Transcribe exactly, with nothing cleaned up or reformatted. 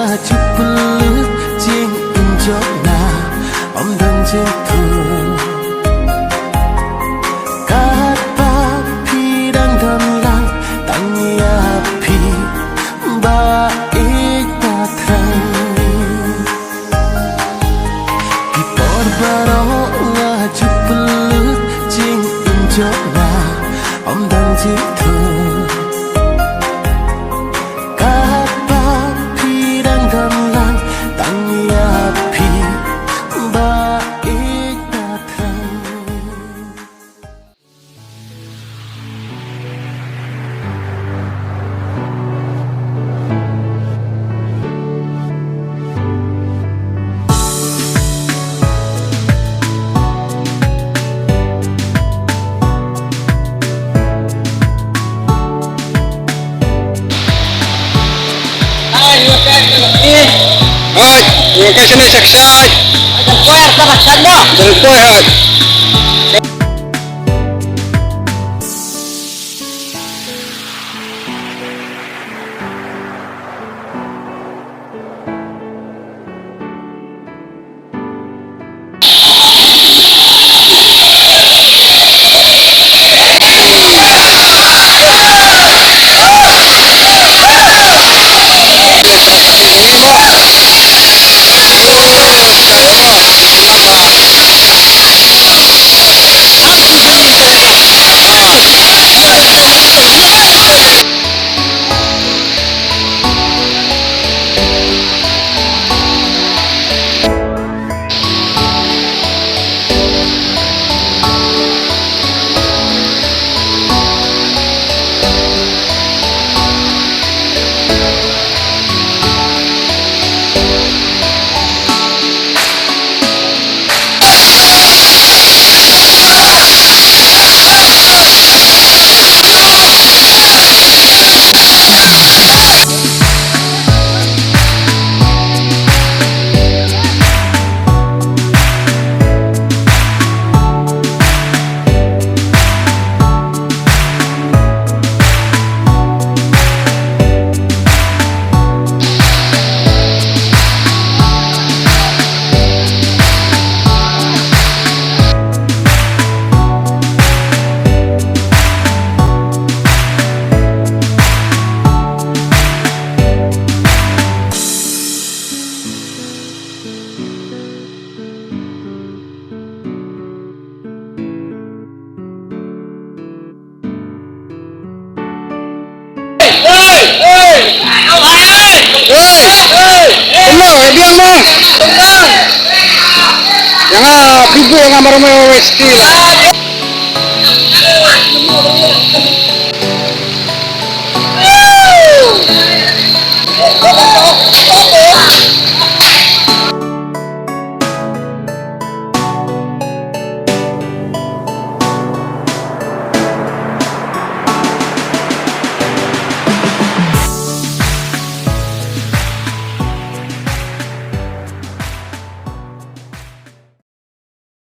Ju pynlut jingim jong nga, ym don jingthur. Katba phi dang don lang, tang ïa phi ba ïeit ba thrang. Ki por baroh nga ju pynlut jingim jong nga, ym don jingthur. Katba phi dang don lang, tang ïa phi ba ïeit ba thrang. Hooid, nga kwah shane sha kshai. Jan poi hooid. Kumno, eh, biang mo? Ïa nga, bibu ïa nga, marum ïa nga, wei stil.